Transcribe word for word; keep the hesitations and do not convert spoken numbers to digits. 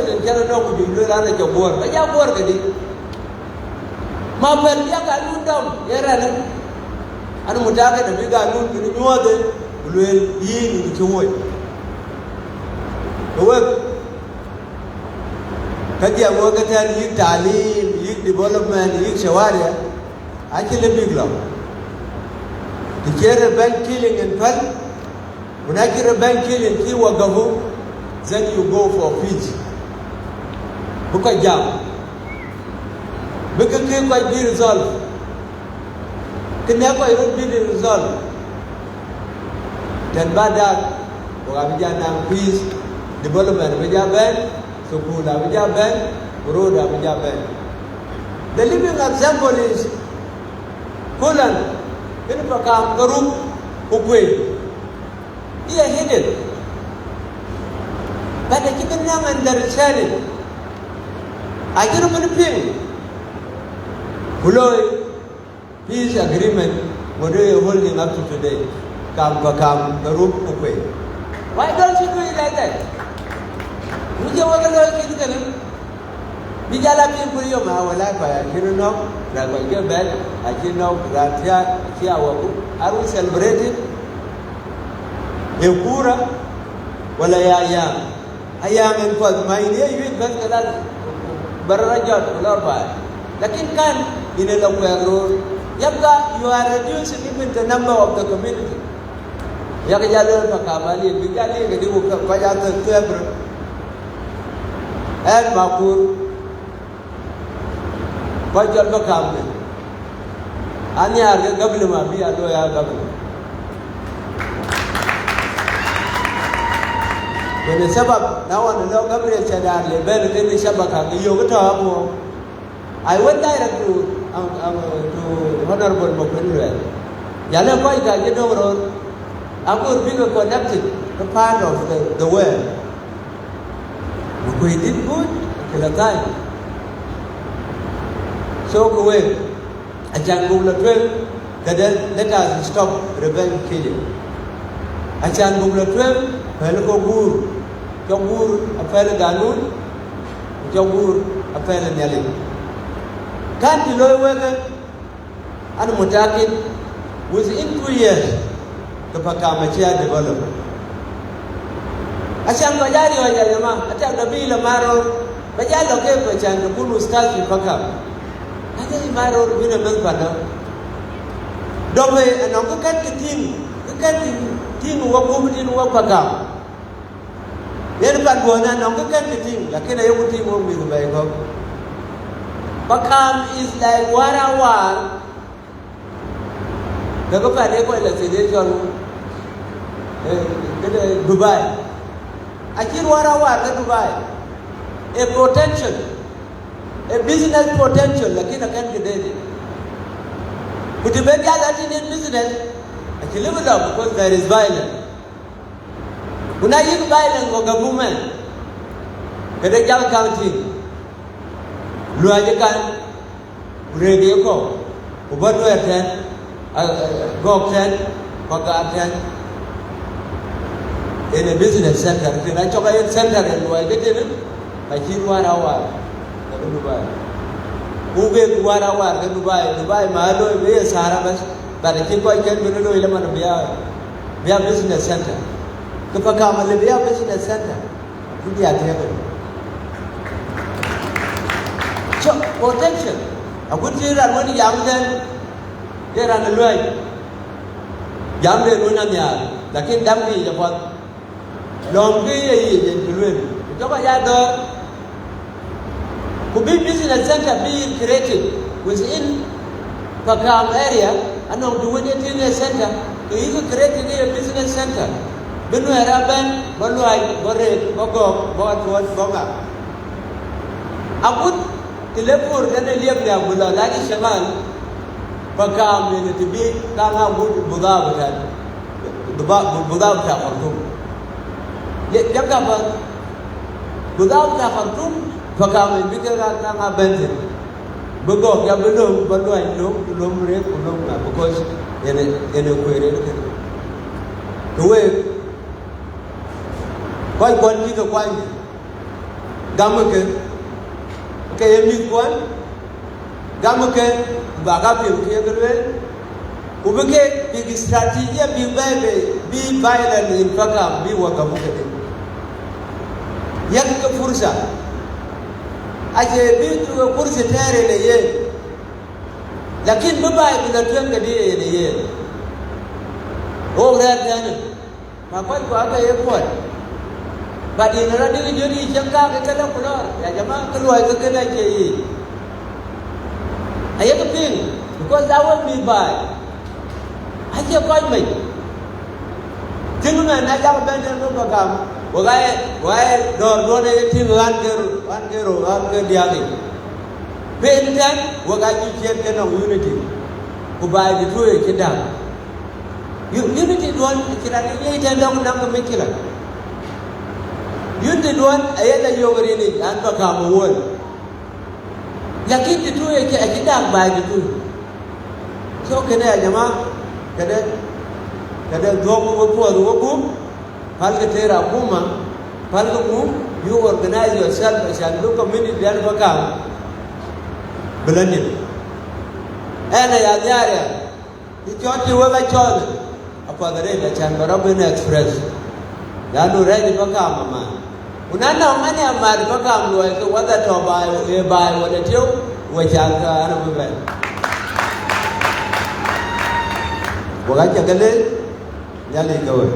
Yen cän ë nɔ̈k ku juëc lueel an, acä guɔ̈ɔ̈r, ba ja guɔ̈ɔ̈r këdï? Ma pɛ̈l bï a ganun dɔm, ye rɛ̈n ë. An, mutakit abï ganun bï nyuɔɔth ë, ku lueel yïn yïn cï woi. Ë wek, ka dhiɛl wek ëtɛ̈ɛ̈n, yïk talim, yïk development, yïk shawaria, acï lëu bïk lɔ. Të cï revenge killing en päl, ku na cï revenge killing cï wagafu, then you go for peace. Bï kɔc jam, bï kë kë kɔc bï resolve, kë nɛ̈k kɔc röt bï resolve. Tɛ̈n ba dak, wek abï ja naŋ peace, development abï ja bɛ̈n, thukul abï ja bɛ̈n, ku road abï ja bɛ̈n. The living example is Kulan, kënë Pakam, Garuk ku Kuei. Ye hidden. But acï bï naŋ understanding. Acï röt bï piŋ. Ku looi peace agreement, ŋuɔ̈t ë holding up to today. Kam Pakam, Garuk ku Kuei. Why don't you do it like that? Ŋu cï wek looi kït kënë? Bï jal a piŋ kul yom, a wala kɔc acï röt nɔ̈k, rɛ̈k kɔc ke bɛ̈n, acï nɔ̈k, raan thiaak, acï a wek. Are we celebrating? Ee kura, wala ya yam? Ayaŋ en kuɔth, ma yïn ye yuëc bɛ̈n, ke la bär rɔt jɔt ku lɔ baai. Lakin kan, yïn ë lɔ kuɛɛk roor. Yabga, you are reducing even the number of the community. Yak jal looi Pakam alil, bï jal yïk këdï, ku kɔc aa thek thuɛɛp röt. Ɛn Makur, kɔc cɔl Pakam kë, anhiaar ke gabna, ma bï a looi aa gabna. Kënë sabab, na ɣɔn lɔ Gabriel Cedar le bɛ̈n, kënë shabaka ke yök tɔ̈ apuɔ̈u. I went direct to, um, um, to Honorable Makuei Lueth. Yale kɔc ka cï döŋ röör, agur bï ke connected ke part of the, the world. Makuei did good, ke la thany. So ke wek, acan buk la tueŋ, këdë, let us stop revenge killing. Acan buk la tueŋ, pɛ̈l kɔ̈k guur, cɔk guur apɛ̈l ganun, ku cɔk guur apɛ̈l Nhialic. Kan cï looi wek, an, mutakit, within two years, ke Pakam acï a develop. Acan kɔc aa riɔ̈ɔ̈c, ya jama, acan gabila Maror, ba jal lɔ ke, ku acan ke kun ustaz fi Pakam. Ade Maror bï në meth panda. Dɔm ë anɔŋ kë kɛ̈n kë tïŋ, kë kɛ̈n kë tïŋ wek gup tïŋ wek Pakam. Yen pan duɔ̈n anɔŋ kë kɛ̈n kë tïŋ, lakin ayeku tïŋ wek mïth bɛ̈ɛ̈i kɔ̈k. Pakam is like Warawar, ke kë pan ë kɔc la thïn ë cɔl, eh, këde Dubai. Acï Warawar ke Dubai. A potential, a business potential, lakin akɛ̈n kë deet. Ku të ben jal a tïŋ en business, acï lëu bï lɔ, because there is violence. Ku na yïk violence wek government, këde jam county, luɔi ë kan, ku rëër ye kɔ̈u, ku bɔ̈ Nuɛɛr tɛ̈n, a, a, Gɔ̈k tɛ̈n, ku Agaar tɛ̈n. En a business center, tën acɔk a yen center en luɔi ke tënë, acït Warawar ke Dubai. Ku wek Warawar ke Dubai, Dubai ma looi bï ye thara bas, but acï kɔc kɛ̈n bï looi lë man bï a, bï a business center. Ke Pakam alë bï a business center. Bï a thiëëk. So, potential. Agut cï raan wën jam tɛ̈n, ke raan ë luɛɛc. Jam de wën anhiaar, lakin dam kë yic apath. Lɔ̈ɔ̈m kë ye yic en kë lueel. Ku jɔkë ya dɔ̈ɔ̈r. Ku bï business center bï created within Pakam area, anɔŋ të wën ye tïŋ ye center, ke yïk created ye business center. Bï Nuɛɛr abɛ̈n, bɔ̈ Luai, bɔ̈ Rek, bɔ̈ Gɔ̈k, bɔ̈ Atuɔt, bɔ̈ ŋa. Agut të le pur tënë liep liak bï lɔ lac ë shamal, Pakam yen të bï kaŋ agut budhaa bï tɛ̈n. Budhaa, budhaa bï tɛ̈n Khartoum. Ye, ye ka bä, budhaa bï tɛ̈n Khartoum, Pakam yen bï ke kaŋ, kaŋ abɛ̈n thïn. Bï Gɔ̈k ya bï löŋ, bï Luai löŋ, ku löŋ Rek, ku löŋ ŋa, because yen, yen ë kueer yen kënë. Ku wek, kɔc kuɔn cï ke kuany, Gam ke, ke ye mïth kuɔn, gam ke, bä ka piŋ kë ye ke lueel, ku bï ke bïk strategy bïk bɛ̈ɛ̈i bei, bï violent in Pakam bï wä gam kedhie. Yak ke fursa, acie bï ke fursa tɛɛr yen ë yen, lakin bï baai bï lɔ tueŋ kedhie yen ë yen. Ɣok rɛ̈ɛ̈r tënë, ma kɔc kuɔ ke ye kuɔt, but yen rɔt dï jɔt yic cieŋ kake ke lɔ ku lɔɔr, ya jama, ke luɔi ke kënë acie yic. Ayek piŋ, because a wek mïth baai, acie kɔc mec. Tïŋ mɛn na cak bɛ̈n tën bï bä gam, wek aa, wek aa dɔ̈ɔ̈r duɔ̈n ë ye tïŋ ɣän ke, ɣän ke rou, ɣän ke diäk yic. Piny tɛ̈n, wek aa cï ciɛ̈t ke nɔŋ unity, ku baai dï tuöc cï däk. U-, unity duɔ̈n cï raan ë yiëc tɛ̈n dɔ̈k nɔm ke mïckila. Unity duɔ̈n aye la yök rin yic an, bä gam ë wuɔ̈l. Lakin dï tuöc acï, acï däk baai dï tuöc. So kënë ya jama, kënë, kënë dhuɔ̈k wek puɔ̈th wek gup, pälkë tëër akuma, pälkë muk, you organize yourself, acan bï community dan bä gam, bï lɔ nïm. Ɛn aya nhiaar ya, kë cɔl cï wek a cɔl, apath arëët acan bä rɔt bïn express. Lanu rɛ̈ɛ̈c bä gam amat. Ku na nɔŋ ɣɛn ë amat bä gam luɔi ke whether tɔ̈ baai, ë baai wala tieu, we ca ke an bï bɛ̈n. Wek acä ke leec, Nhialic ke we.